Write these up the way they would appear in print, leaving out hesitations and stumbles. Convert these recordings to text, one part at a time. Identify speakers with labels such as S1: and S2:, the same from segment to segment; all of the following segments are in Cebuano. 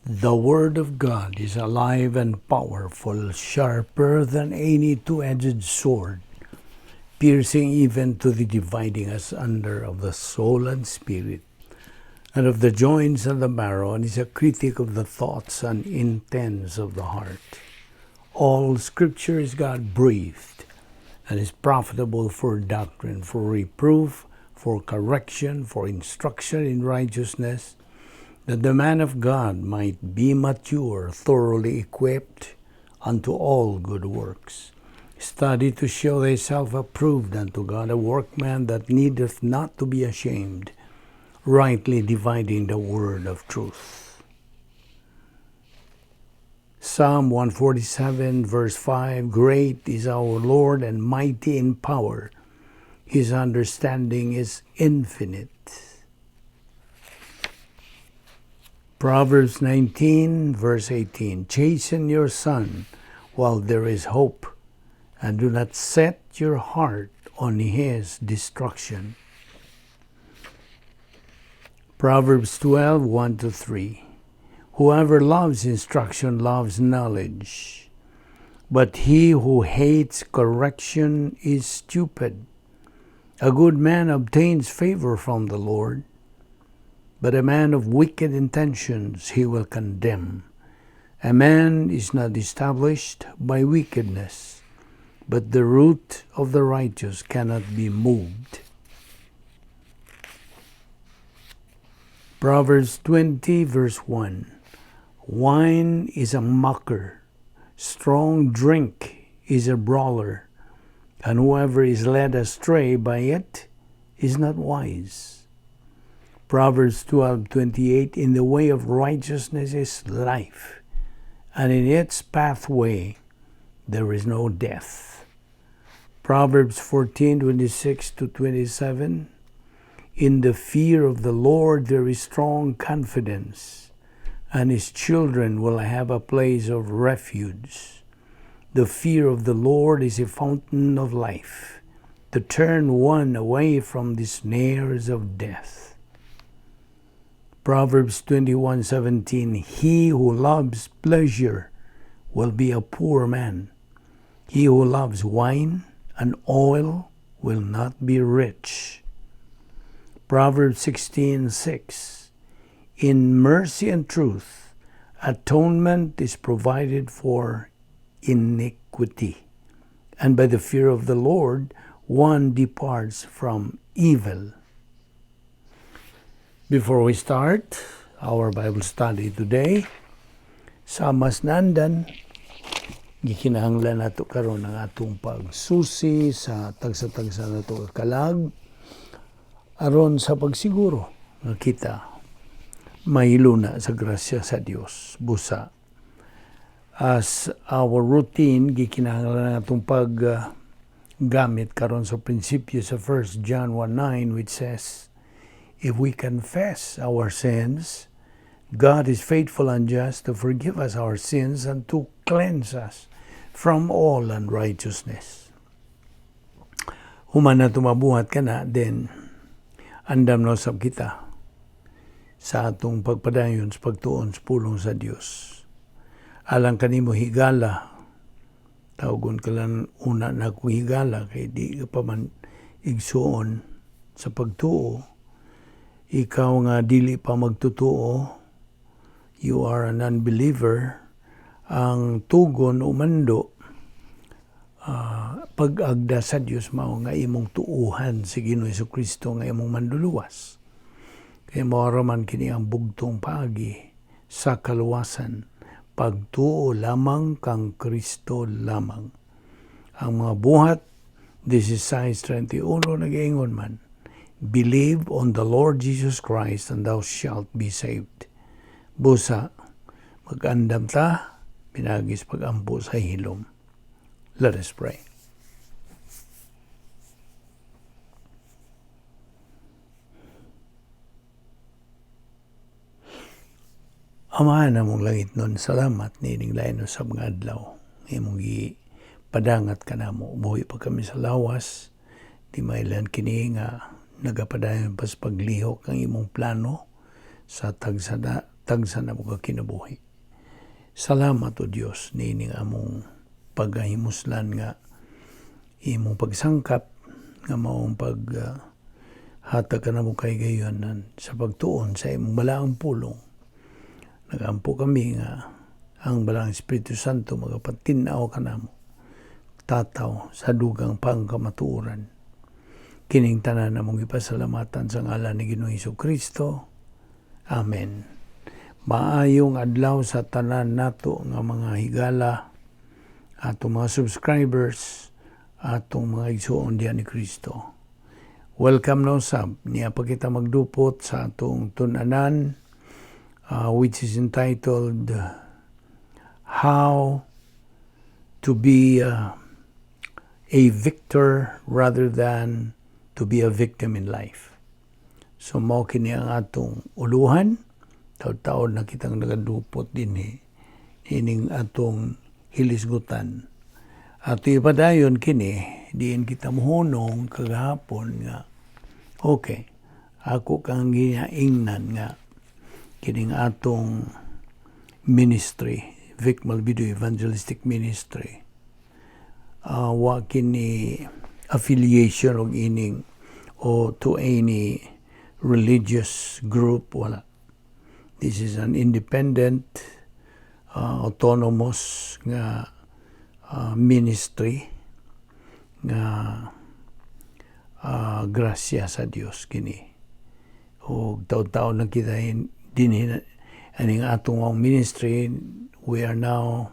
S1: The Word of God is alive and powerful, sharper than any two-edged sword, piercing even to the dividing asunder of the soul and spirit, and of the joints and the marrow, and is a critic of the thoughts and intents of the heart. All Scripture is God-breathed, and is profitable for doctrine, for reproof, for correction, for instruction in righteousness, that the man of God might be mature, thoroughly equipped unto all good works. Study to show thyself approved unto God, a workman that needeth not to be ashamed, rightly dividing the word of truth. Psalm 147 verse 5, Great is our Lord and mighty in power. His understanding is infinite. Proverbs 19 verse 18, Chasten your son while there is hope, and do not set your heart on his destruction. Proverbs 12, 1-3, Whoever loves instruction loves knowledge, but he who hates correction is stupid. A good man obtains favor from the Lord, but a man of wicked intentions he will condemn. A man is not established by wickedness, but the root of the righteous cannot be moved. Proverbs 20 verse 1, Wine is a mocker, strong drink is a brawler, and whoever is led astray by it is not wise. Proverbs 12:28, In the way of righteousness is life, and in its pathway there is no death. Proverbs 14:26-27, In the fear of the Lord there is strong confidence, and his children will have a place of refuge. The fear of the Lord is a fountain of life, to turn one away from the snares of death. Proverbs 21:17, He who loves pleasure will be a poor man. He who loves wine and oil will not be rich. Proverbs 16:6, In mercy and truth, atonement is provided for iniquity, and by the fear of the Lord, one departs from evil. Before we start our Bible study today, sa mas nandan, gikinahanglan nato karon ang atong pagsusi sa tagsa-tagsa nato kalag aron sa pagsiguro nga kita mahiluna sa grasya sa Dios. Busa as our routine, gikinahanglan atong pag gamit karon sa prinsipyo sa 1 John 1:9, which says, If we confess our sins, God is faithful and just to forgive us our sins and to cleanse us from all unrighteousness. Human na tumabuhat ka na, then andam na usab kita sa atong pagpadayon sa pagtuon sa pulong sa Dios. Alang kanimo higala, tawgon ka lang una na kung higala, kay di ka pa man igsuon sa pagtuo. Ikaw nga dili pa magtutuo, you are an unbeliever, ang tugon o mando, pag-agda sa Dios mao nga imong tuuhan si Ginoo Hesukristo nga imong manduluwas. Kaya mao ra man kini ang bugtong paagi sa kaluwasan, pagtuo lamang kang Kristo lamang. Ang mga buhat 16:31 nagaingon man, Believe on the Lord Jesus Christ and thou shalt be saved. Busa, mag-andam ta, pinagis pag-ampo sa hilom. Let us pray. Amahan namong langit nun, salamat niining lain sa mga adlaw. Imong gipadangat ka namo, buhi pa kami sa lawas, di mailan kini nga nagapadayon pas paglihok ang imong plano sa tagsada tagsa namo ka kinabuhi. Salamat, O Dios, niining among paghimuslan nga imong pagsangkap nga maong pag hatag kanamo kahigayonan sa pagtuon sa imong balaang pulong. Nagampo kami nga ang Balaang Espiritu Santo magapatin-aw kanamo tataw sa dugang pangkamatuoran. Kining tanan among ipasalamatan sa ngalan ni Ginoong Hesus Kristo. Amen. Maayong adlaw sa tanan nato nga mga higala, atong mga subscribers, atong mga igsuon diha ni Kristo. Welcome na usab niya pa kita magdupot sa atong tun-anan, which is entitled "How to be a Victor Rather Than to be a Victim in Life." So mao kini ang atong uluhan. Taud-taod na kitang nagadupot dinhi ining atong hilisgutan. Ato ipadayon kini diin kita mohunong kagahapon nga okay, ako kang ginaingnan nga kining atong ministry, Vic Malvido Evangelistic Ministry, wa kini affiliation og ining o to any religious group, wala. This is an independent, autonomous nga ministry nga grasya sa Dios kini. O taon-taon na kita dinhi aning atong ministry. We are now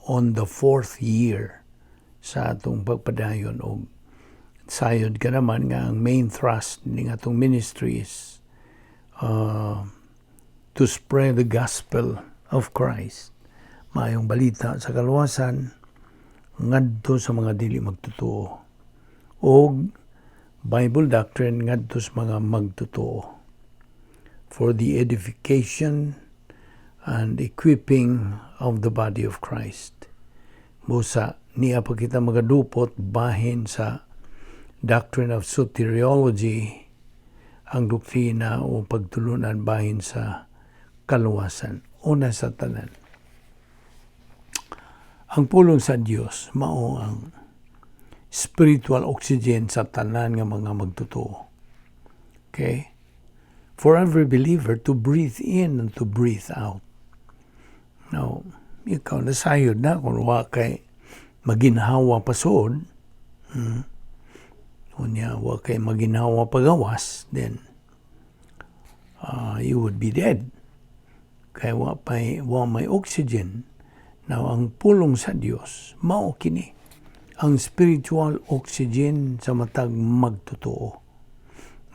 S1: on the fourth year sa atong pagpadayon og sayod ka naman nga ang main thrust ning atong ministry is to spread the gospel of Christ, maayong balita sa kaluwasan, ngadto sa mga dili magtotoo og Bible doctrine ngadto sa mga magtotoo, for the edification and equipping of the body of Christ. Busa niya pa kita magadupot bahin sa doctrine of soteriology, ang doktrina o pagtulunan bahin sa kaluwasan. Una sa tanan, ang pulong sa Dios mao ang spiritual oxygen sa tanan nga mga magtotoo. Okay? For every believer to breathe in and to breathe out. Now, ikaw nasayod na kung wa kay maginhawa pasod, unya wa kay maginhawa pagawas, then you would be dead. Kay wa may oxygen. Now, ang pulong sa Dios, mao kini ang spiritual oxygen sa matag magtotoo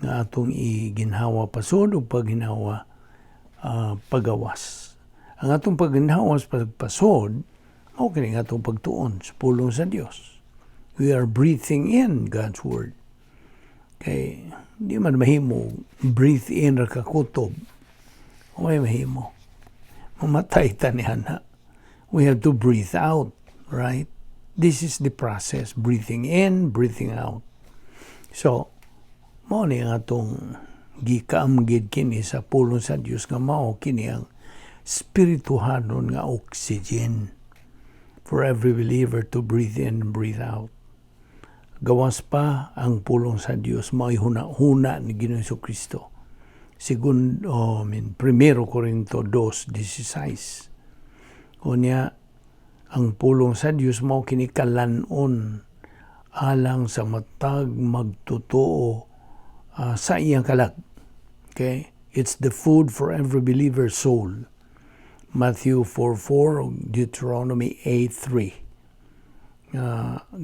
S1: nga atong iginhawa pasod o pagginhawa pagawas. Ang atong pagginhawa sa pagpasod, mao kini ang atong pagtuon sa pulong sa Dios. We are breathing in God's word. Kay di man mahimo breathe in ra ka kutob. Way mahimo. Mamatay ta ni ana. We have to breathe out, right? This is the process, breathing in, breathing out. So, mao ni ang atong gikaamgid kini sa pulong sa Dios nga mao kini ang spirituhanon nga oxygen for every believer to breathe in and breathe out. Gawas pa, ang pulong sa Dios mao'y huna-huna ni Ginoong Kristo. Segundo, oh, I mean, Primero Corinto 2:16. Unya, ang pulong sa Dios mao kini kalan-on alang sa matag magtotoo sa iyang kalag. Okay? It's the food for every believer's soul. Matthew 4:4, Deuteronomy 8:3.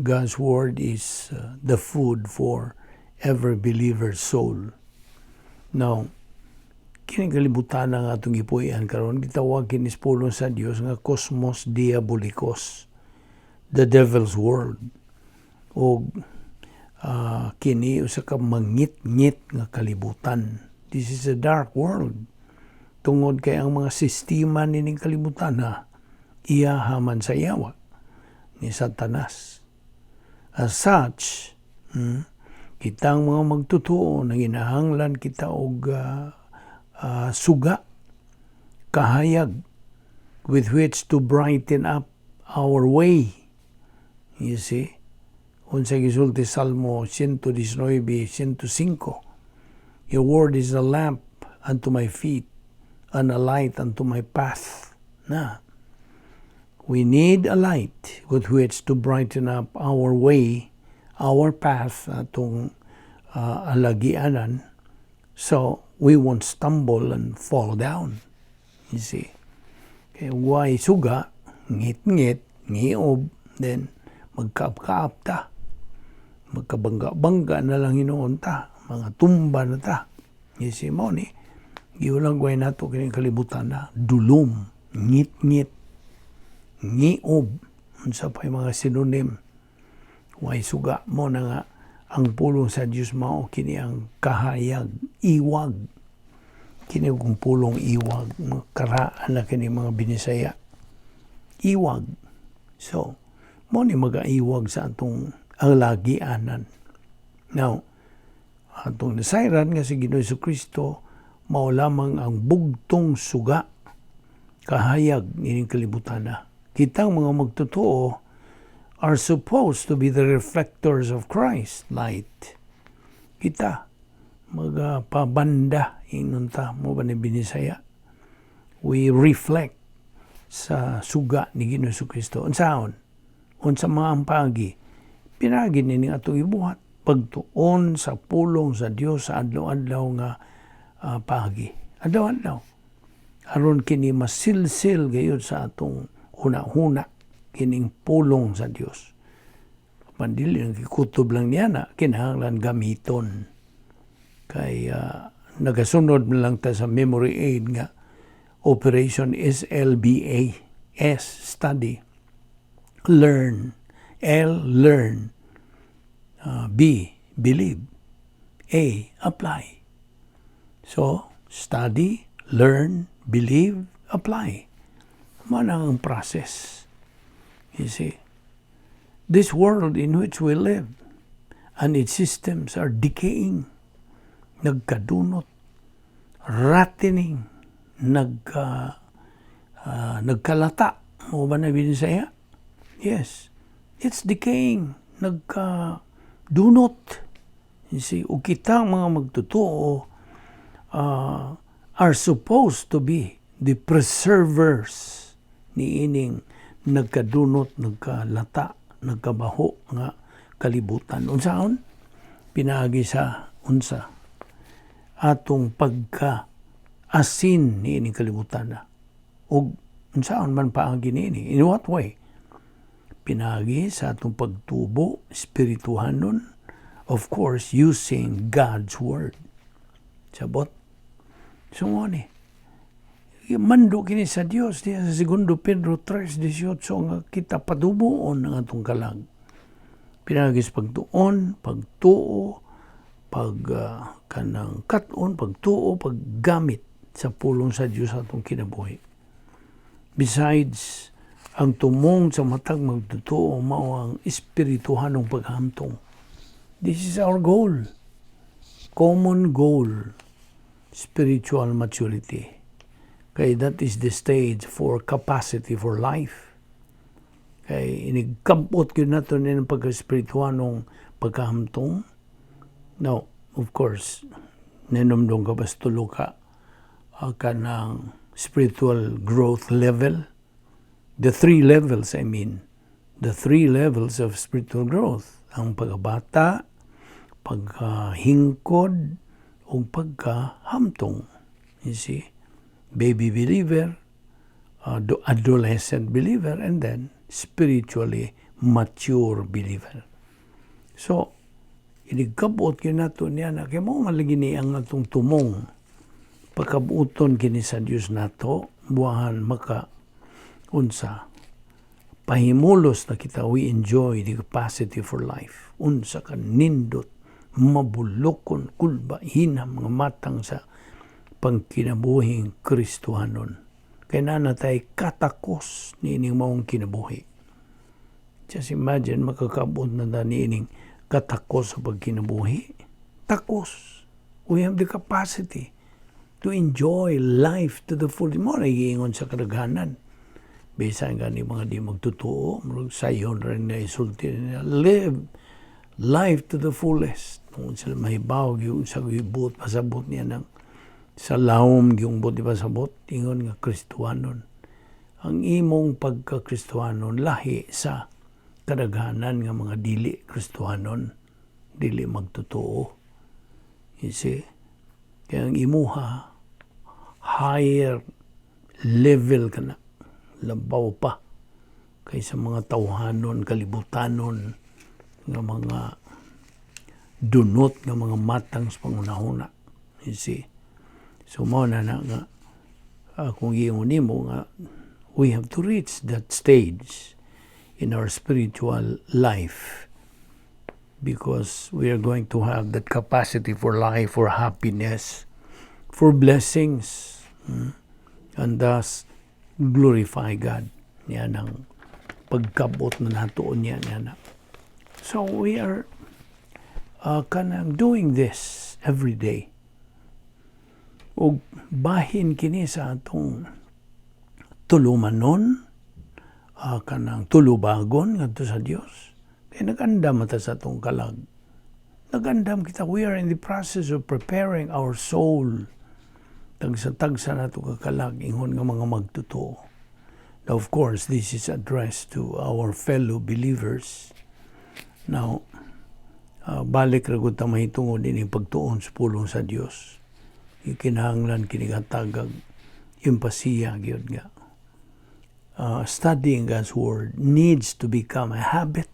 S1: God's word is the food for every believer's soul. Now, kini kalibutan ang atong gipuy-an karon, gitawag kini sa pulong sa Dios nga cosmos diabolicos, the devil's world. Og kini usa ka mangit-ngit nga kalibutan. This is a dark world. Tungod kay ang mga sistema nining kalibutan ha, iya haman sa yawa ni Satanas. As such, kitang mga magtotoo nanginahanglan kita og suga. Kahayag with which to brighten up our way. You see? Unsa gisulti Salmo 119, 105? "Your word is a lamp unto my feet and a light unto my path." Na. We need a light with which to brighten up our way, our path, atong alagianan, so we won't stumble and fall down. You see? Kay way suga, ngit-ngit, ngiob, then magkaap-kaap ta. Magkabangga-bangga na lang hinuon ta. Mga tumba na ta. You see, mao ni, giulagway nato kining kalibutan na dulom, ngit-ngit, ngiob, unsa pa mga synonym. Way suga. Mao na nga ang pulong sa Dios mao kini ang kahayag, iwag. Kini kung pulong iwag, mga karaan na kini mga Binisaya. Iwag. So, mao ni magaiwag sa atong alagianan. Now, atong nasayran nga si Ginoo Kristo mao lamang ang bugtong suga, kahayag nining kalibutan na. Kitang mga magtotoo are supposed to be the reflectors of Christ light. Kita magpabanda ingnon ta mao ba ni Binisaya. We reflect sa suga ni Ginoo Kristo. Unsaon? Unsa mga ang paagi? Pinaagi ni atong ibuhat pagtuon sa pulong sa Dios sa adlaw-adlaw nga paagi. Adlaw-adlaw. Aron kini masilsil gayud sa atong huna-huna kining pulong sa Dios. Apan dili lang gikutob lang niya na kinahanglan gamiton. Kay nagasunod man lang ta sa memory aid nga Operation SLBA. S, study. Learn. L, learn. B, believe. A, apply. So, study, learn, believe, apply. Mao na ang process. You see, this world in which we live and its systems are decaying, nagkadunot, rottening, nagkalata. Mao ba na Binisaya? Yes. It's decaying. Nagkadunot. You see, ug kitang mga magtotoo are supposed to be the preservers ni ining nagkadunot, nagkalata, nagkabaho nga kalibutan. Unsaon? Pinaagi sa unsa? Atong pagka asin ni ining kalibutan na. Ug unsaon man paagi niini? In what way? Pinaagi sa atong pagtubo, espirituhanon, of course, using God's Word. Sabot? So ni. Mando kini sa Dios diya sa Segundo Pedro 3:18 nga kita padubuon ang atong kalag. Pinaagi sa pagtuon, pagtuo, pag kanang kat-on, pagtuo, paggamit sa pulong sa Dios sa atong kinabuhi. Besides, ang tumong sa matag magtotoo mao ang espirituhanong paghamtong. This is our goal. Common goal. Spiritual maturity. Kay that is the stage for capacity for life. Kay inigkampot gyud nato ni ang pagka-espirituhanong pagkahamtong. Now, of course, ninomdong ka ba sa tulo ka kanang spiritual growth level? The three levels, I mean. The three levels of spiritual growth. Ang pagkabata, pagkahingkod, o pagkahamtong. You see? Baby believer, adolescent believer, and then spiritually mature believer. So, inigkabot gyud nato niya na kay mao man lagi ni ang atong tumong pagkabuton kini sa Dios nato buwahan maka unsa pahimulos na kita. We enjoy the capacity for life. Unsa ka nindot, mabulokon, kulba, hinam mga matang sa pangkinabuhing Kristohanon kay naa na tay katakos niining maong kinabuhi. Just imagine, makakabot na na niining katakos sa pagkinabuhi. Takos. We have the capacity. To enjoy life to the full. Mao na giingon sa kadaghanan. Bisan gani mga di magtotoo, murag sayon rin na isulti nila. Live life to the fullest. Kung sila mahibaw, yung sa buot pasabot niya ng sa lawom yung buot pasabot, ingon nga Kristuhanon. Ang imong pagka-Kristuhanon lahi sa kadaghanan nga mga dili Kristuhanon, dili magtotoo. You see? Kaya ang imuha, higher level ka na. Labaw pa kaysa mga tawhanon, kalibutanon, nga mga dunot nga mga matang sa pangunahuna. You see? So mao na na nga kung giingon nimo nga we have to reach that stage in our spiritual life because we are going to have that capacity for life, for happiness, for blessings, and thus glorify God. Yan ang pagkabot na natuon niya niya na. So we are kanang doing this every day. Ug bahin kini sa atong tulumanon, kanang tulubagon ngadto sa Dios. Kay nag-andam ta sa atong kalag. Nag-andam kita. We are in the process of preparing our soul. Tagsa-tagsa nato kakalag ingon nga mga magtotoo. Now, of course, this is addressed to our fellow believers. Now, balik ra gud ta mahitungod ining pagtuon sa pulong sa Dios. Ikinahanglan kini hatagag empasiya gyud nga. Studying God's Word needs to become a habit.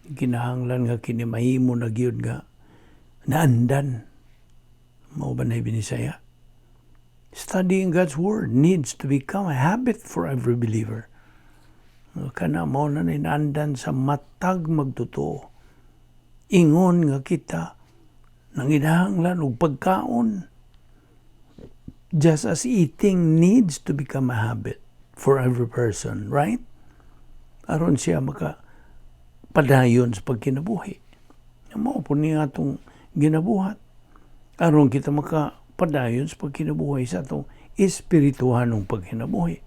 S1: Kinahanglan nga kini mahimo na gyud nga naandan. Mao ba na Binisaya? Studying God's Word needs to become a habit for every believer. Kana mao na naandan sa matag magtotoo. Ingon nga kita nanginahanglan og pagkaon. Just as eating needs to become a habit for every person, right? Aron siya maka padayon sa pagkinabuhi. Mao po ni atong ginabuhat. Aron kita maka padayon sa pagkinabuhi sa atong espirituhanong pagkinabuhi.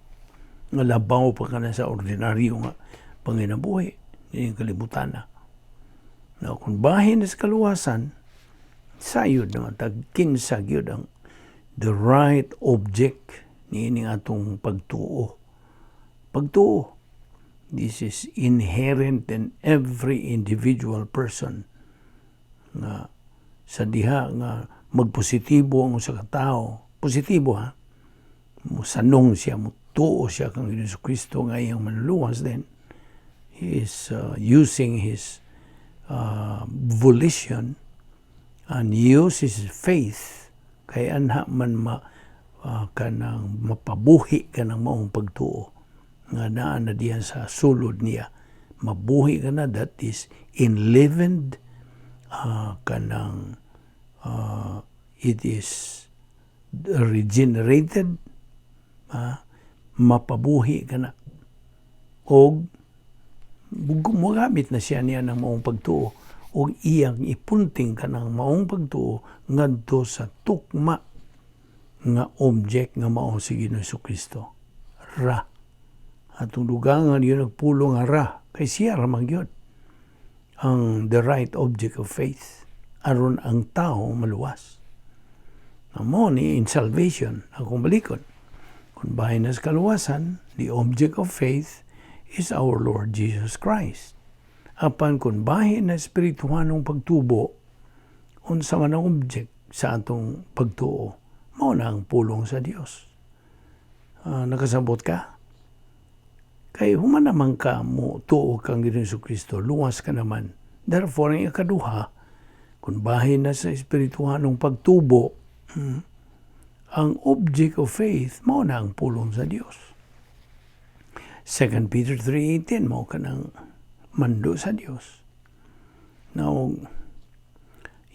S1: Nga labaw pa ka na sa ordinaryo nga panginabuhi. Yung kalibutan na. Na kung bahin sa kaluwasan, sayod naman tag kinsa gyud ang the right object niining atong pagtuo. Pagtuo. This is inherent in every individual person nga sa diha nga magpositibo ang usa ka tawo. Positibo ha. Musanong siya, mutuo siya kang Hesus Kristo nga iyang manluluwas, then he is using his volition and uses his faith kay anha man ma kanang mapabuhi kanang maong pagtuo nga naa na diyan sa sulod niya, mabuhi ka na, that is enlivened, kanang it is regenerated, mapabuhi ka na og mugamit na siya niya ng maong pagtuo og iyang ipunting kanang maong pagtuo ngadto sa tukma nga object nga mao si Ginoong Kristo. Ra. Atong dugangan yun nagpulong nga ra kay siya ra man gyud ang the right object of faith aron ang tao maluwas. Mao ni in salvation akong balikon. Kung bahin na sa kaluwasan, the object of faith is our Lord Jesus Christ. Apan kung bahin na espirituhanong pagtubo, unsa man ang object sa atong pagtuo, mao na ang pulong sa Dios. Nakasabot ka? Kay human naman ka mo tuo kang Ginoong Kristo, luwas ka naman. Therefore, ang ikaduha, kung bahin na sa espirituhanong pagtubo, ang object of faith, mao na ang pulong sa Dios. 2 Peter 3:18, mao kanang mando sa Dios. Now,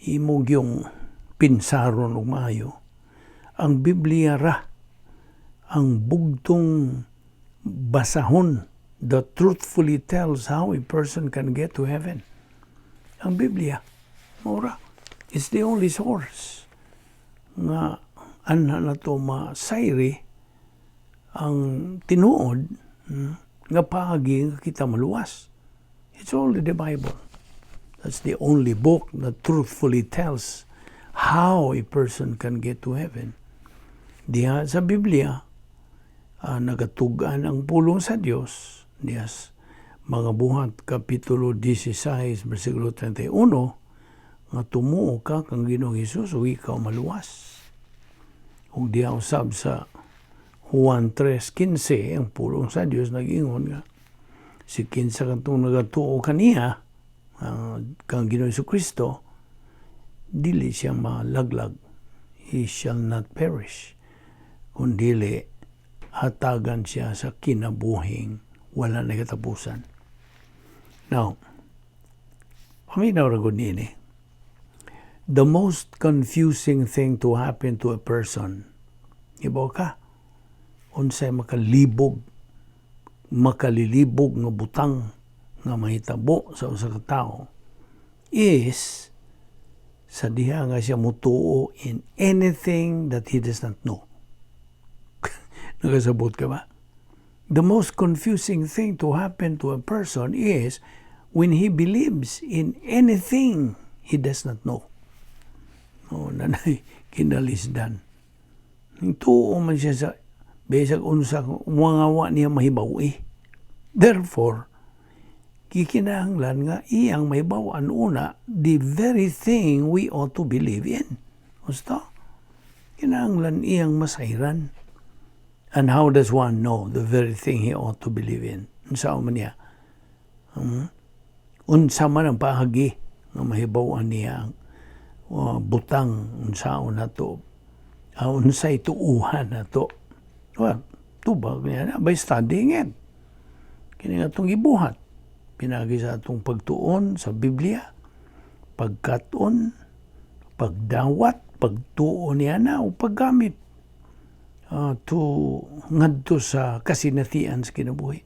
S1: imo yung pinsaron og maayo, ang Biblia ra ang bugtong basahon that truthfully tells how a person can get to heaven. Ang Biblia, mao ra, it's the only source nga anha nato masayri ang tinuod nga paagi nga kita maluwas. It's only the Bible. That's the only book that truthfully tells how a person can get to heaven. Diha sa Biblia, nagatug-an ang pulong sa Dios. Diha mga Buhat Kapitulo 16, versikulo 31, nga tumuo ka kang Ginoong Hesus ug ikaw maluwas. Ug diha usab sa Juan 3:15, ang pulong sa Dios nag-ingon nga si kinsa katong nagatuo kaniya, kang Ginoong Kristo, dili siya malaglag. He shall not perish, kundili hatagan siya sa kinabuhing wala na katapusan. Now, paminaw ra gud niini. The most confusing thing to happen to a person, ibaw ka, unsay makalibog, makalilibog nga butang nga mahitabo sa usa ka tawo, is sa diha nga siya mutuo in anything that he does not know. Nakasabot ka ba? The most confusing thing to happen to a person is when he believes in anything he does not know. Oh, nanay kinalisdan. Tuo man siya sa bisag unsa mga wa niya mahibaw-i. Therefore, gikinahanglan nga iyang mahibaw-an una the very thing we ought to believe in. Gusto? Kinahanglan iyang masayran. And how does one know the very thing he ought to believe in? Unsa man niya? Unsa man ang paagi nga mahibaw-an niya ang butang unsaon nato, unsay tuuhan nato? Well, tubag niya na by studying it. Kini nga atong gibuhat pinagi sa atong pagtuon sa Biblia, pagkat-on, pagdawat, pagtuo niya na o paggamit to ngadto sa kasinatian sa kinabuhi.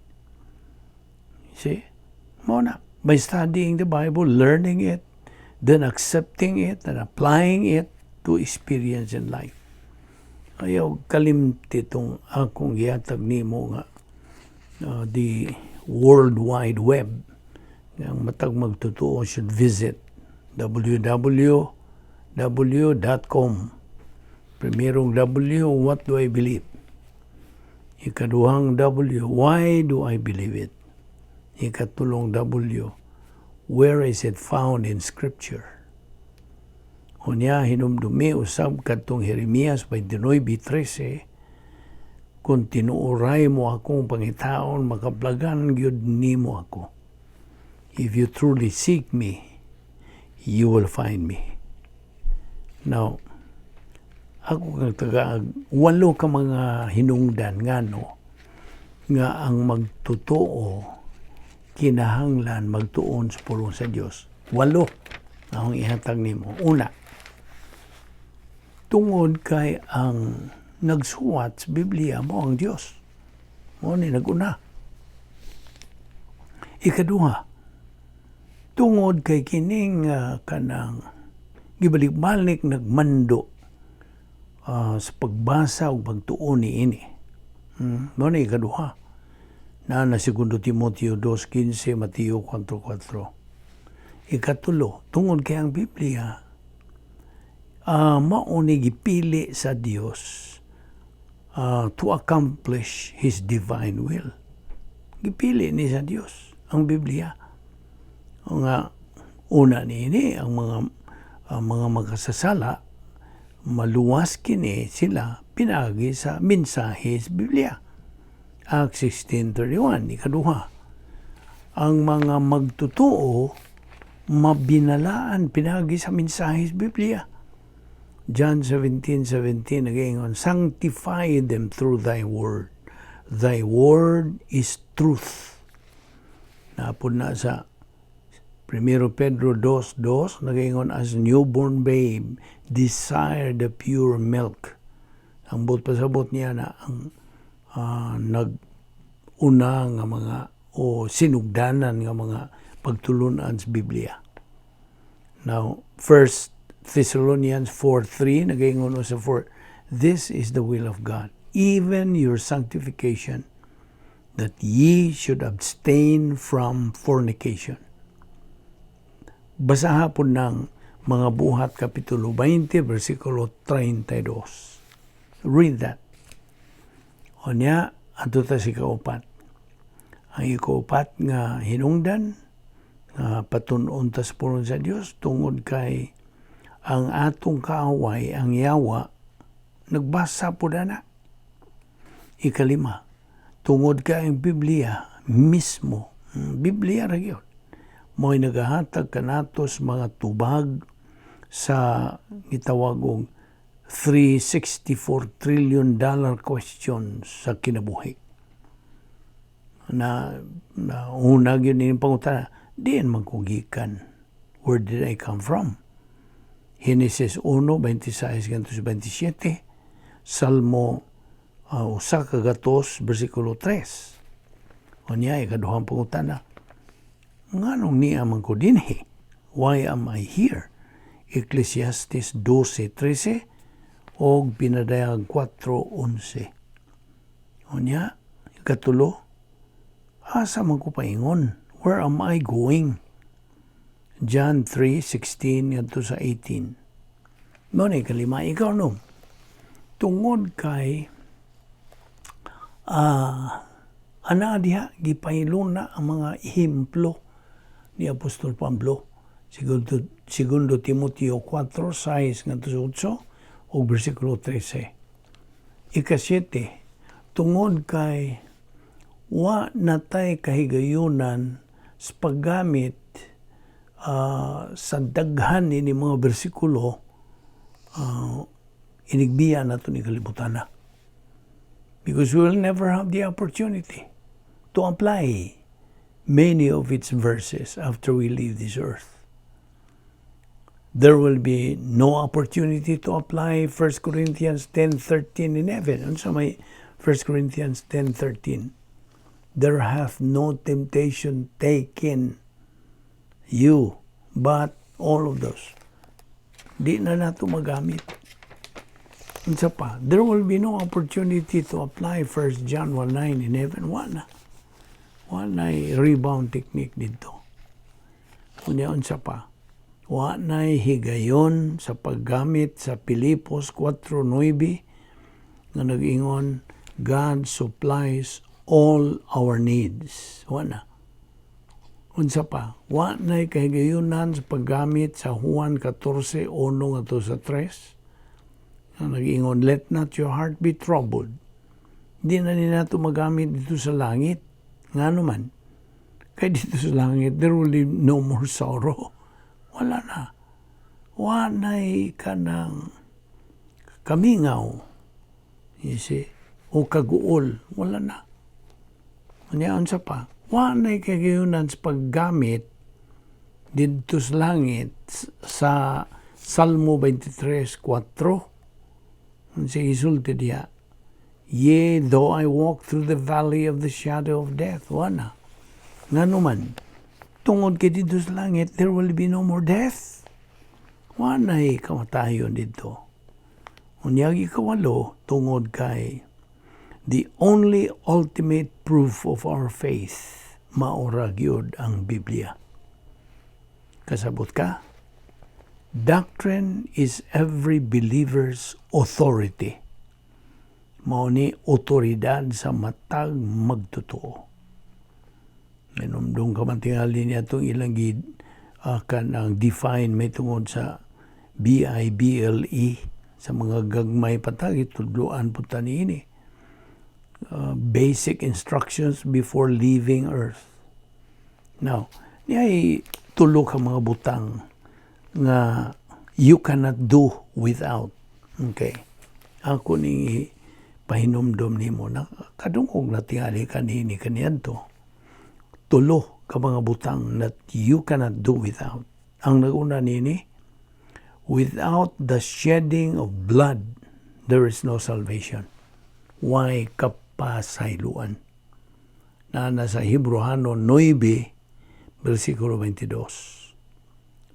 S1: See? Mao na. By studying the Bible, learning it, then accepting it and applying it to experience in life. Ayaw kalimti itong akong gihatag nimo nga the World Wide Web. Ang matag magtotoo should visit www.com. Primerong W, what do I believe? Ikaduhang W, why do I believe it? Ikatulong W, where is it found in Scripture? Unya, hinumdumi usab kadtong Jeremias 29:13, "Kung tinuoray mo akong pangitaon, makaplagan gyud nimo ako. If you truly seek me, you will find me." Now, ako kang tagaag, walo ka mga hinungdan ngano nga ang magtotoo kinahanglan magtuon sa pulong sa Dios. Walo akong ihatag nimo. Una, tungod kay ang nagsuwat sa Biblia mao ang Dios. Mao ni naguna. Ikaduha, tungod kay kining kanang gibalik-balik nagmando sa pagbasa ug pagtuon niini. Mao ni ikaduha. Na segundo Timoteo 2:15, Mateo 4:4. Ikatulo, tungod kay ang Biblia mao ni gipili sa Dios to accomplish His divine will. Gipili ni sa Dios ang Biblia. O nga una niini ang mga makasasala maluwas kini sila pinaagi sa mensahe sa Biblia. Acts 16:31, ikaduha. Ang mga magtotoo mabinalaan pinaagi sa mensahe sa Biblia. John 17:17 nagaingon, "Sanctify them through thy word. Thy word is truth." Napod na sa Primero Pedro 2:2, nagaingon, "As newborn babe, desire the pure milk." Ang buot pasabot niya na ang nag-una nga mga o sinugdanan nga mga pagtulunan sa Biblia. Now, First Thessalonians 4:3 nagaingon sa 4 This is the will of God, even your sanctification, that ye should abstain from fornication. Basaha po ng Mga Buhat Kapitulo 20, versikulo 32. Read that. Unya, adto ta sa ikaupat. Ang ikaupat nga hinungdan, nga patun-on ta sa pulong sa Dios tungod kay ang atong kaaway, ang yawa, nagbasa po na. Ikalima, tungod kay ang Biblia mismo, Biblia ra gyud, mo'y nagahatag kanato sa mga tubag sa gitawag og $364 trillion questions sa kinabuhi. Na una gyud ni pangutana, diin man ko gikan? Where did I come from? Genesis 1:26 ngadto sa 27, Salmo 100, versikulo 3. Unya, ikaduhang pangutana, nganong nia man ko dinhi? Why am I here? Ecclesiastes 12:13 o Pinadayag 4:11. Unya, ikatulo, asa man ko paingon? Where am I going? John 3:16 ngadto sa 18. Mao ni ikalima, ikaunom. Tungod kay ana diha gipahiluna ang mga ehemplo ni Apostol Pablo. Segundo Timoteo 4:6 ngadto sa 8 ug bersikulo 13. Ikasiyete, tungod kay wa natay kahigayunan sa paggamit sa daghan ni mga bersikulo, inigbiya nato ni kalibutan na. Because we will never have the opportunity to apply many of its verses after we leave this earth. There will be no opportunity to apply 1 Corinthians 10:13 in heaven. Unsa may 1 Corinthians 10:13? There hath no temptation taken you, but all of those. Di na nato magamit. Unsa pa? There will be no opportunity to apply 1 John 1:9 in heaven. Wala na. Wala na rebound technique dito. Unya, unsa pa? Wa na'y higayon sa paggamit sa Pilipos 4:9 nga nag-ingon, "God supplies all our needs." Wa na. Unsa pa? Wa na'y kahigayunan sa paggamit sa Juan 14:1 ngadto sa 3 nga nag-ingon, "Let not your heart be troubled." Di na ni nato magamit dito sa langit. Ngano man? Kay dito sa langit, there will be no more sorrow. Wala na. Wa na'y kanang kamingaw. You see? O kaguol. Wala na. Unya, unsa pa? Wa na'y kahigayunan sa paggamit didto sa langit sa Salmo 23:4. Unsa gisulti diha? "Yea, though I walk through the valley of the shadow of death." Wala. Ngano man? Tungod kay dito sa langit, there will be no more death. Wa na'y kamatayon dito. Unyag ikawalo, tungod kay the only ultimate proof of our faith, maura gyud ang Biblia. Kasabot ka? Doctrine is every believer's authority. Mao ni otoridad sa matag magtotoo. Hinumdum ka man tingali niya itong ilang gid kanang define may tungod sa Bible sa mga gagmay patag itudloan po ta niini. Basic instructions before leaving earth. Now, niay tulo ka mga butang nga you cannot do without. Okay. Ako ning pahinumdom nimo na kadungog na tingali kanini kaniadto. Tulo ka mga butang that you cannot do without. Ang naguna nini, without the shedding of blood, there is no salvation. Way kapasayloan? Na nasa Hebreohano 9, versikulo 22.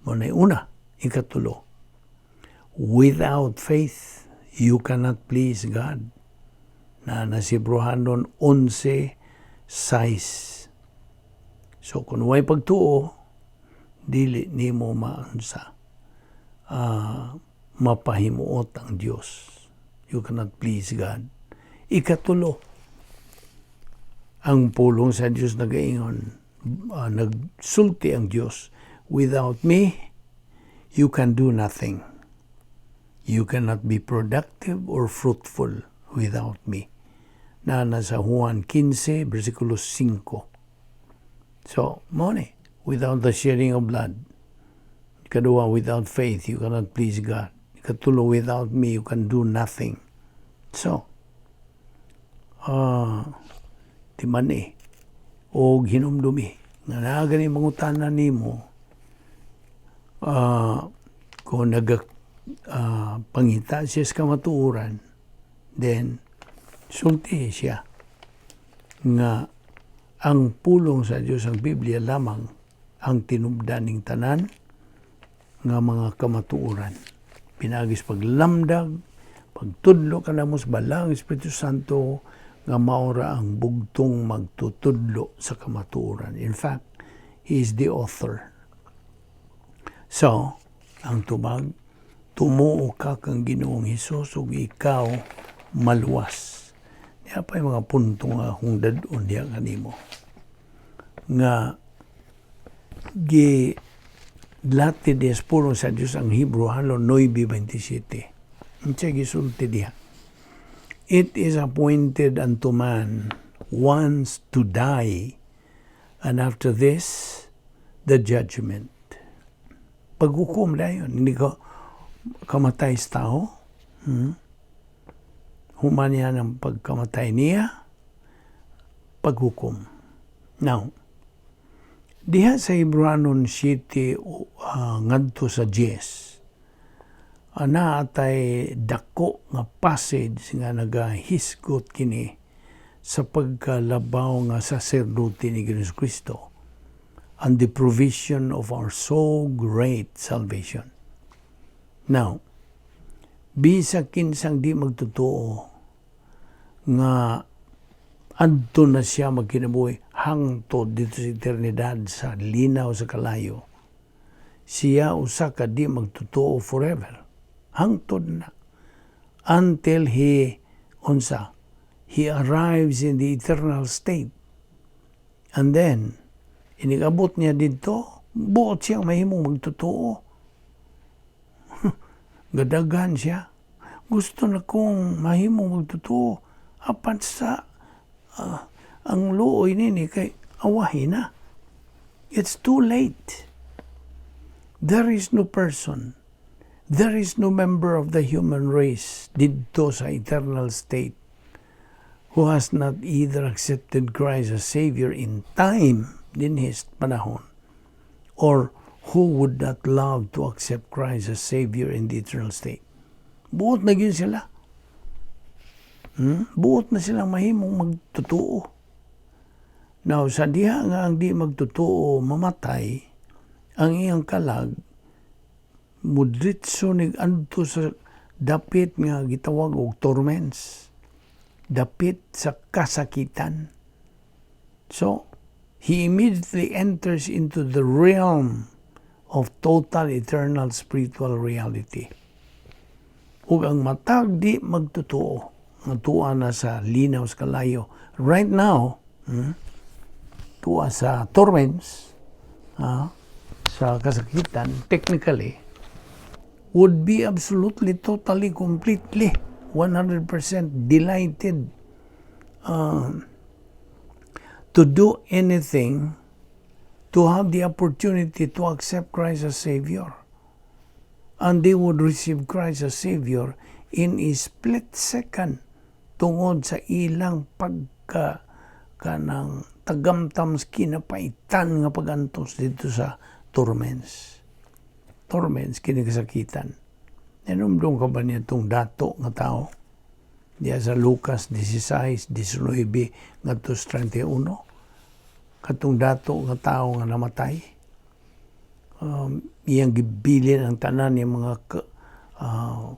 S1: Mao na una, ikatulo. Without faith, you cannot please God. Naa na sa Hebreohanon 11:6. So, kung way pagtuo, dili nimo maunsa, mapahimuot ang Dios. You cannot please God. Ikatulo, ang pulong sa Dios nagaingon, nagsulti ang Dios, "Without me, you can do nothing." You cannot be productive or fruitful without me. Naa na sa Juan 15, versikulo 5. So, mao ni, without the shedding of blood. Ikaduha, without faith, you cannot please God. Ikatulo, without me, you can do nothing. So, timani og hinumdumi nga naa gani mangutana nimo, kung naga pangita siya sa kamatuoran, then sulti siya nga ang pulong sa Dios, ang Biblia lamang ang tinubdan ning tanan nga mga kamatuoran. Pinaagi sa paglamdag, pagtudlo kanamo sa Balaang Espiritu Santo nga maura ang bugtong magtutudlo sa kamatuoran. In fact, He is the author. So, ang tubag, tumuo ka kang Ginoong Hesus ug ikaw maluwas. Niya pa yung mga punto nga akong dad-on diha kanimo nga gi lati des pulong sa Dios, ang Hebreohanon 9:27. Unsa gisulti diha? "It is appointed unto man once to die, and after this, the judgment." Paghukom dayon, hindi ka kamatay sa tao. Human niya ng pagkamatay niya, paghukom. Now, diha sa Hebreohanon 7 ngadto sa 10, naatay dako nga passage nga nagahisgot kini sa pagkalabaw nga saserdote ni Ginoong Kristo and the provision of our so great salvation. Now, bisag kinsang di magtotoo nga adto na siya magkinabuhi hangtod didto sa eternidad sa linaw sa kalayo. Siya usa ka di magtotoo forever. Hangtod na. Until he, unsa, he arrives in the eternal state. And then, inigabot niya didto, buot siyang mahimong magtotoo. Gadagan siya. "Gusto na kong mahimong magtotoo. Apan sa ang luoy nini kay awahi na." It's too late. There is no person, there is no member of the human race didto sa eternal state who has not either accepted Christ as Savior in time, in his panahon, or who would not love to accept Christ as Savior in the eternal state. Buot na gyud sila. Buot na silang mahimong magtotoo. Now, sa diha nga ang di magtotoo mamatay, ang iyang kalag mudritso nig adto sa dapit nga gitawag og torments, dapit sa kasakitan. So, he immediately enters into the realm of total eternal spiritual reality. Ug ang matag di magtotoo nga tuwa na sa linaw sa kalayo right now, tuwa sa torments, sa kasakitan, technically, would be absolutely, totally, completely, 100% delighted to do anything to have the opportunity to accept Christ as Savior. And they would receive Christ as Savior in a split second tungod sa ilang pagka kanang tagamtam sa kinapaitan nga pagantos didto sa torments. Torments, kini kasakitan. Nanumdum ka ba niya itong dato nga tao? Diya sa Lucas 16, 19 ngadto sa 31. Katong dato nga tao nga namatay. Iyang gibilin ang tanan yung mga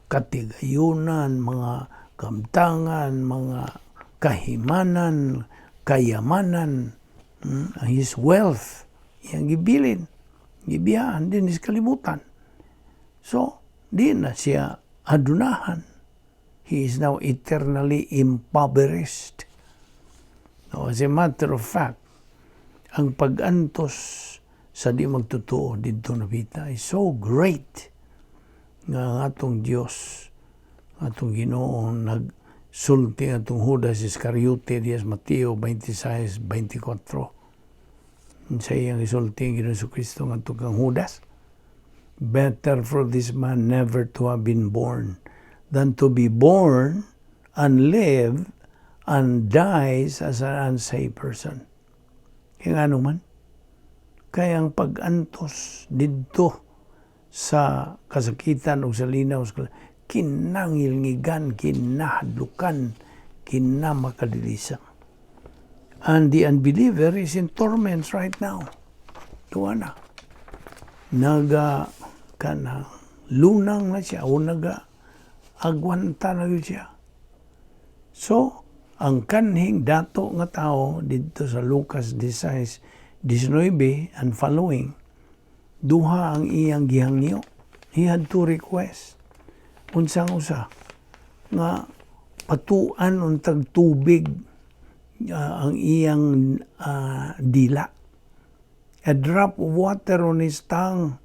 S1: Katigayunan, mga kamtangan, mga kahimanan, kayamanan, his wealth, iyang gibilin, gibiyaan din sa kalibutan. So, di na siya adunahan. He is now eternally impoverished. Now, as a matter of fact, ang pag-antos sa di magtotoo didto napita is so great nga ang atong Dios, atong Ginoo, nagsulti atong Judas Iscariote dias Mateo 26:24. Sa iyang isulti ang Ginoo Kristo ngadto kang Judas, "Better for this man never to have been born than to be born and live and dies as an unsaved person." Kaya nga man, kaya ang pag-antos didto sa kasakitan o sa linaw, kinangilngigan, kinahadlukan, kinamakadilisang. And the unbeliever is in torments right now. Tuwa na. Naga kana lunang na siya o naga agwanta na gyud siya. So, ang kanhing dato nga tao didto sa Lucas 16:19 and following, duha ang iyang gihangyo. He had two requests. Unsang usa? Nga patuan untag tubig ang iyang dila. A drop of water on his tongue.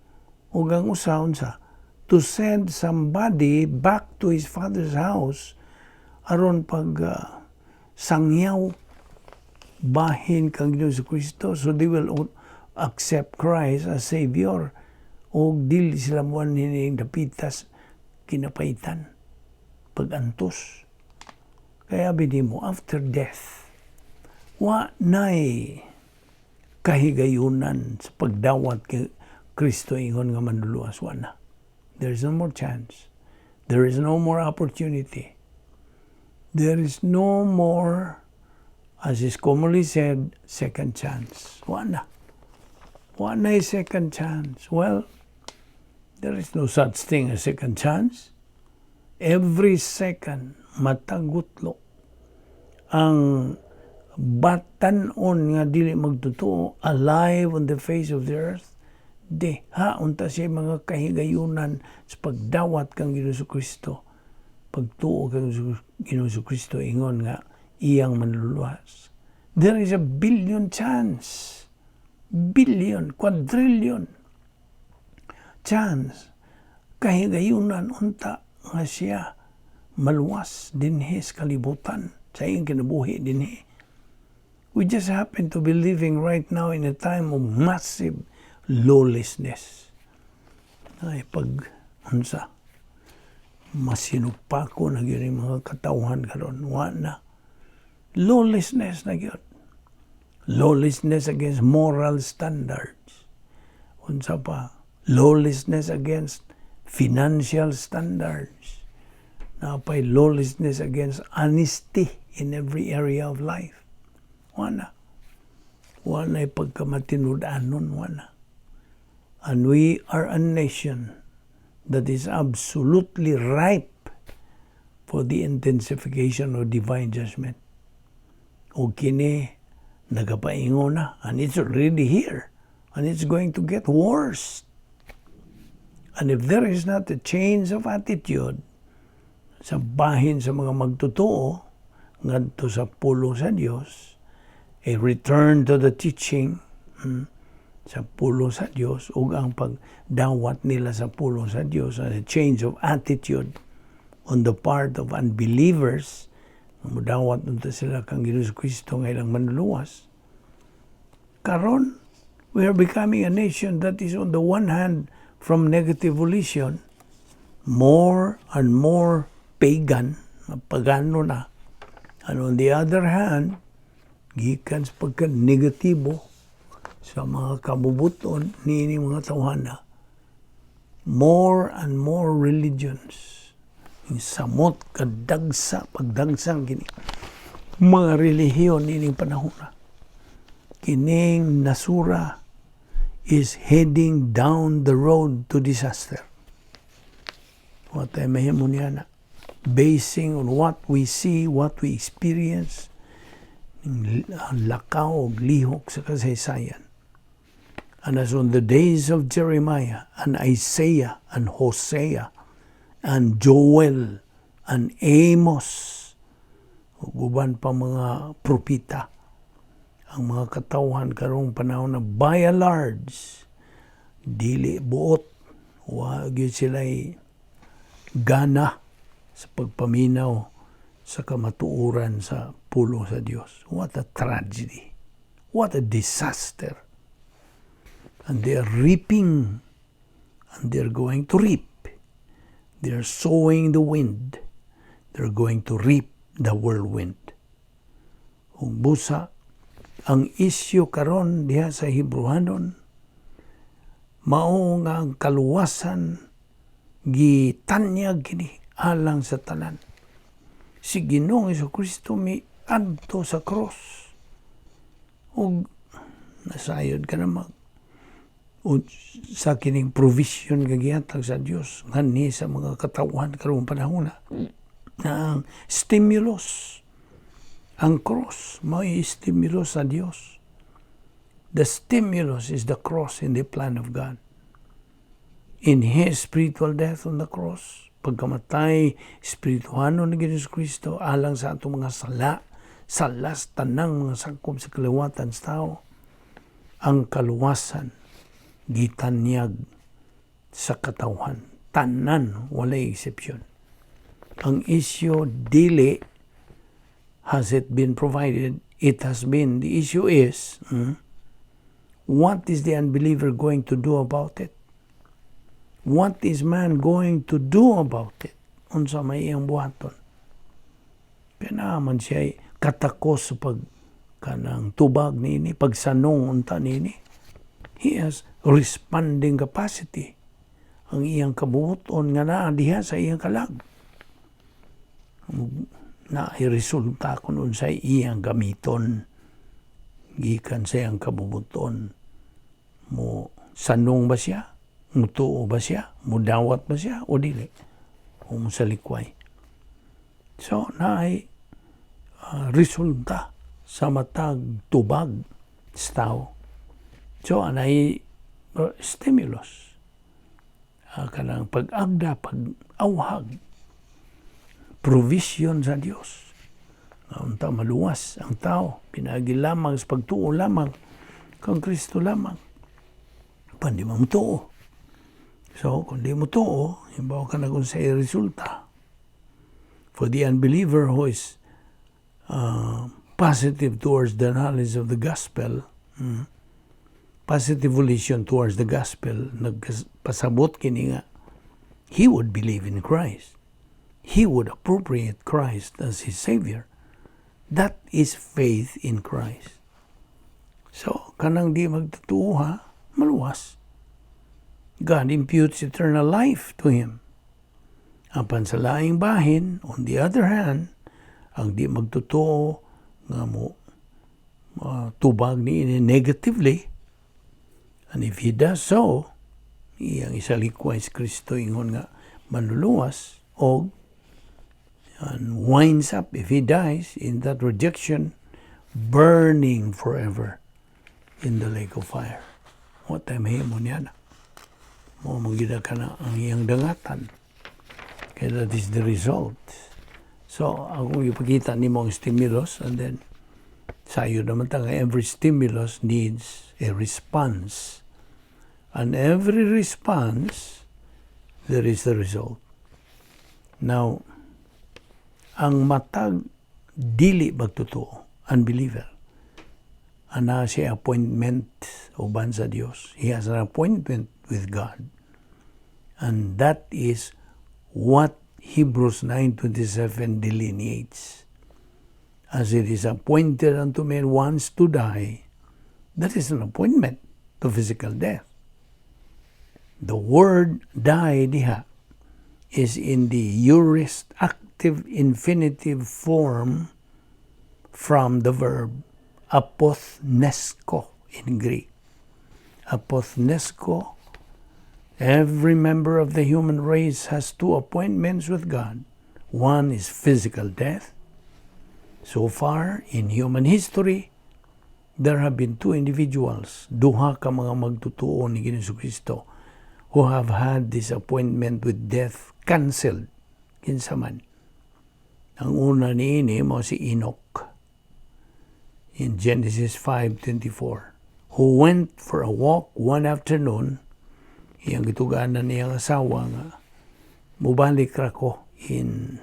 S1: Ug ang usa, unsa? To send somebody back to his father's house aron pag sangyaw bahin kang Ginoo Kristo so they will accept Christ as Savior o dili sila muanhin ning dapitas kinapaitan pagantos. Kaya bini mo, after death, wa nay kahigayunan sa pagdawat kay Kristo ingon nga manluluwas. Wa na. There is no more chance. There is no more opportunity. There is no more, as is commonly said, second chance. Wa na. Wa na second chance. Well, there is no such thing as second chance. Every second, matagutlo ang batanon nga dili magtotoo alive on the face of the earth, di ha unta siya mga kahigayunan sa pagdawat kang Ginoo Kristo, pagtuo kang Ginoo Kristo ingon nga iyang manluluwas. There is a billion chance, billion, quadrillion chance, kahigayunan unta nga siya maluwas dinhi sa kalibutan sa iyang kinabuhi dinhi. We just happen to be living right now in a time of massive lawlessness. Ay pag unsa, masinupako na gyud yung mga katawhan karon. Wa na. Lawlessness na gyud. Lawlessness against moral standards. Unsa pa? Lawlessness against financial standards. Napay lawlessness against honesty in every area of life. Wala. Wala pagkamatinud-anon, wala. And we are a nation that is absolutely ripe for the intensification of divine judgment. O kini, nagapaingon na, and it's already here, and it's going to get worse. And if there is not a change of attitude sa bahin sa mga magtotoo ngadto sa pulong sa Dios, a return to the teaching sa pulong sa Dios ug ang pagdawat nila sa pulong sa Dios, and a change of attitude on the part of unbelievers, mudawat unta sila kang Ginoo Kristo nga ilang manluluwas. Karon, we are becoming a nation that is, on the one hand, from negative volition, more and more pagan, pagano na, and on the other hand, gikan sa pagka-negatibo sa mga kabubuton niini mga tawhana, more and more religions. Yung samot kadagsa, pagdagsang kini mga relihiyon niining panahon na. Kining nasura is heading down the road to disaster. Wa tay mahimo niya na. Basing on what we see, what we experience, ang lakaw og lihok sa kasaysayan. And as on the days of Jeremiah and Isaiah and Hosea and Joel and Amos, ug uban pa mga propita, ang mga katawhan karong panahon na by and large dili buot, wa gyud sila gana sa pagpaminaw sa kamatuoran sa pulong sa Dios. What a tragedy. What a disaster. And they are reaping, and they're going to reap. They're sowing the wind. They're going to reap the whirlwind. Ug busa, ang isyu karon diha sa Hebrehanon, mao nga ang kaluwasan gitanyag kini alang sa tanan. Si Ginoong Kristo mi adto sa cross. Ug nasayod ka na mag o sa kining provision nga gihatag sa Dios nganhi sa mga katawhan karong panahon na ang stimulus, ang cross may stimulus sa Dios. The stimulus is the cross in the plan of God. In His spiritual death on the cross, pagkamatay espirituhanon ni Ginoong Kristo alang sa atong mga sala, salas tanang mga sakop sa kaliwatan sa tao, ang kaluwasan gitanyag sa katawhan tanan, walay eksepsyon. Ang issue dili has it been provided. It has been. The issue is, what is the unbeliever going to do about it? What is man going to do about it? Unsa may iyang buhaton? Kaya naman siya katakos sa pag kanang tubag niini, pagsanong unta niini. He has responding capacity. Ang iyang kabuoton nga naa diha sa iyang kalag. Na resulta kung unsay iyang gamiton gikan sa iyang kabubuton. Mo sanong ba siya? Mutuo ba siya? Mudawat ba siya? O dili? O mosalikway? So, naay resulta sa matag tubag sa tao. So, anay stimulus. Kanang pag-agda, pag-awhag, provision sa Dios. Nga unta maluwas ang tao, pinagi lamang sa pagtuo lamang kang Kristo lamang. Pan di mo tuo. So, kung di mo tuo, hibaw ka na kung sa resulta. For the unbeliever who is positive towards the knowledge of the gospel, positive volition towards the gospel, nagpasabot kini nga, he would believe in Christ. He would appropriate Christ as his Savior. That is faith in Christ. So, kanang di magtuo ha, maluwas. God imputes eternal life to him. Apan sa laing bahin, on the other hand, ang di magtotoo nga mo tubag ni ini negatively, and if he does so, iyang isalikway si Kristo ingon nga manluluwas og and winds up, if he dies in that rejection, burning forever in the lake of fire. Wa tay mahimo niya na. Mao man gyud ka na ang iyang dangatan. Kaya that is the result. So, akong ipakita nimo ang stimulus and then sayo naman ta nga every stimulus needs a response. And every response, there is the result. Now, ang matag dili magtotoo, unbeliever, ana siya appointment uban sa Dios. He has an appointment with God. And that is what Hebrews 9:27 delineates. As it is appointed unto men once to die, that is an appointment to physical death. The word "die" diha is in the aorist active infinitive form from the verb apothnesko in Greek. Apothnesko Every member of the human race has two appointments with God. One is physical death. So far in human history, there have been two individuals, duha ka mga magtutuo ni Ginoong Kristo, who have had this appointment with death cancelled. Kinsa man? Ang una niini mao si Enoch in Genesis 5:24, who went for a walk one afternoon. Iyang gituganan niyang asawa nga mubalik ra ko in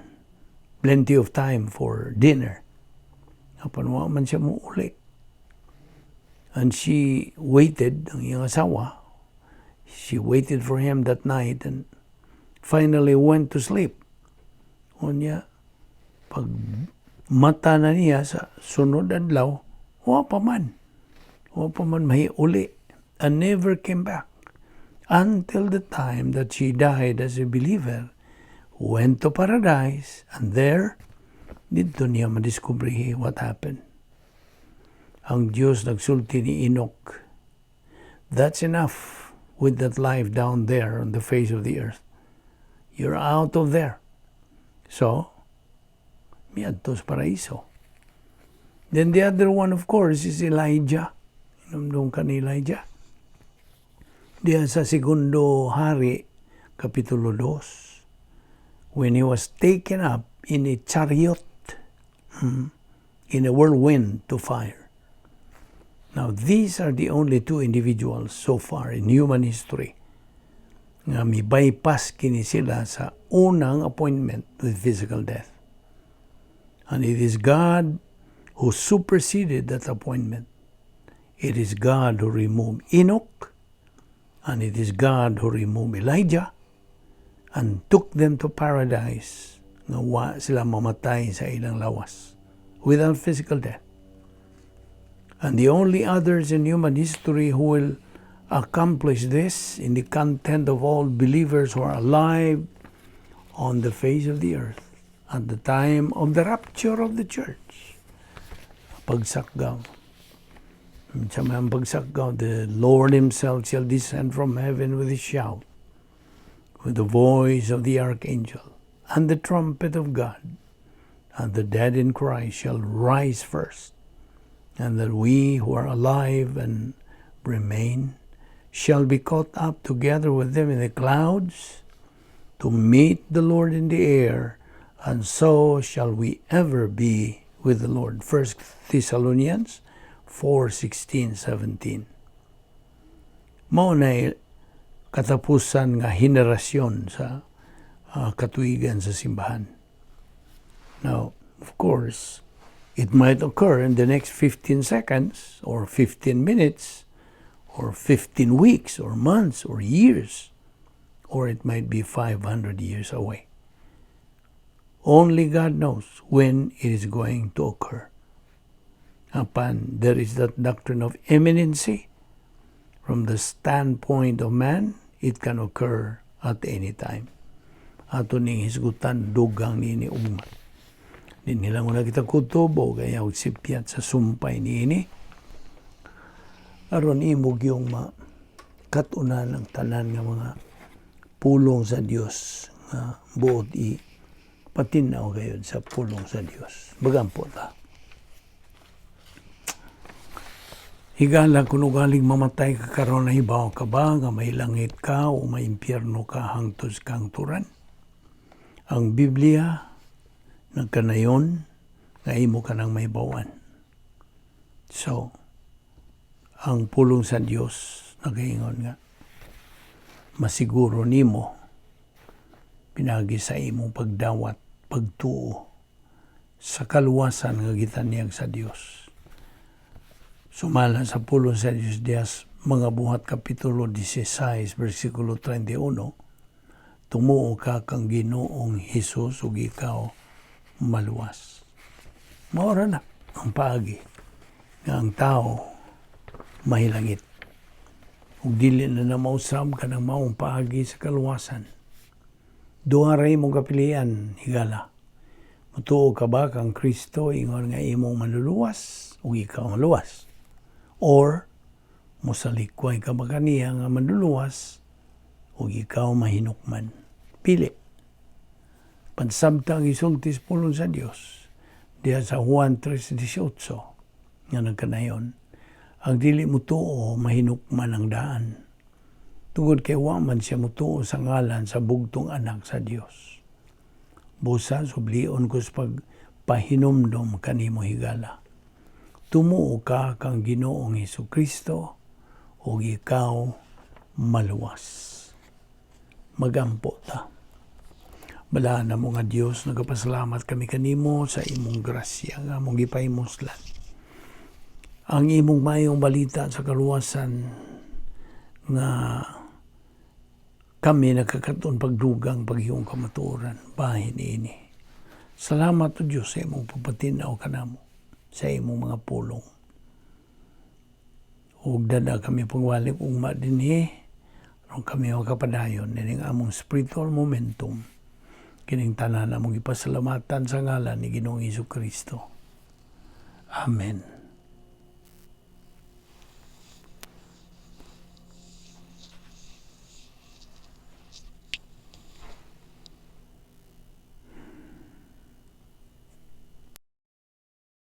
S1: plenty of time for dinner. Apan wa man siya muuli. And she waited, ang iyang asawa, she waited for him that night and finally went to sleep. Unya, pag mata na niya sa sunod adlaw, wa pa man. Wa pa man mahiuli and never came back until the time that she died as a believer, went to paradise, and there, didto niya madiskubre what happened. Ang Diyos nagsulti ni Enoch, "That's enough with that life down there on the face of the earth. You're out of there." So, miadto sa paraiso. Then the other one, of course, is Elijah. Hinumdum ka ni Elijah. Diya sa Segundo Hari, Kapitulo 2, when he was taken up in a chariot, in a whirlwind to fire. Now, these are the only two individuals so far in human history nga mi bypass kini sila sa unang appointment with physical death. And it is God who superseded that appointment. It is God who removed Enoch, and it is God who removed Elijah and took them to paradise nga wa sila mamatay sa ilang lawas without physical death. And the only others in human history who will accomplish this in the content of all believers who are alive on the face of the earth at the time of the rapture of the church. Pagsakgaw. Sa mga pagsakgaw, the Lord Himself shall descend from heaven with a shout, with the voice of the archangel, and the trumpet of God, and the dead in Christ shall rise first, and that we who are alive and remain shall be caught up together with them in the clouds to meet the Lord in the air, and so shall we ever be with the Lord. 1 Thessalonians 4, 16, 17. Mao na katapusan nga henerasyon sa katuigan sa simbahan. Now, of course, it might occur in the next 15 seconds or 15 minutes or 15 weeks or months or years, or it might be 500 years away. Only God knows when it is going to occur. Apan, there is that doctrine of imminency. From the standpoint of man, it can occur at any time. Ato ning hisgutan dugang niini ugma. Dinhi lang una kita kutob o kaya og sipyat sa sumpay niini. Aron imo gyung makatunan ang tanan nga mga pulong sa Dios nga buot i patinaw gayud sa pulong sa Dios. Magampo ta. Higala, kung ugaling mamatay ka karon, nahibaw ka ba nga may langit ka o may impyerno ka hangtod sa kahangturan? Ang Biblia nagkanayon nga imo ka nang mahibawan. So, ang pulong sa Dios nagaingon nga masiguro nimo pinagi sa imong pagdawat, pagtuo sa kaluwasan nga gitanyag sa Dios. Sumala sa pulong sa Dios diha sa Mga Buhat Kapitulo 16 versikulo 31, tumuo ka kang Ginoong Hesus ug ikaw maluwas. Mao ra na ang paagi nga ang tao mahilangit. Ug dili na na mausab kanang maong paagi sa kaluwasan. Duha ra imong kapilian, higala. Mutuo ka ba kang Kristo ingon nga imong manluluwas ug ikaw maluwas? Or mosalikway ka ba kaniya nga manluluwas Ug ikaw mahinukman. Pili. Pansabta ang isulti sa pulong sa Dios diha sa Juan 3:18 nga nagkanayon, ang dili mutuo mahinukman ang daan tungod kay wa man siya mutuo sa ngalan sa bugtong Anak sa Dios. Busa sublion ko sa pagpahinumdom kanimo, higala. Tumuo ka kang Ginoong Hesus Kristo ug ikaw maluwas. Magampo ta. Balaan namo nga Dios, nagapasalamat kami kanimo sa imong grasya nga among gipahimuslan. Ang imong mayong balita sa kaluwasan nga kami nakakaton pagdugang pag-iyong kamatuoran bahin ini. Salamat o Diyos sa imong pagpatinaw kanamo sa imong mga pulong. Ug dada kami pagwalik ugma dinhi aron kami makapadayon nining among spiritual momentum. Kining tanan among ipasalamatan sa ngalan ni Ginoong Hesus Kristo. Amen.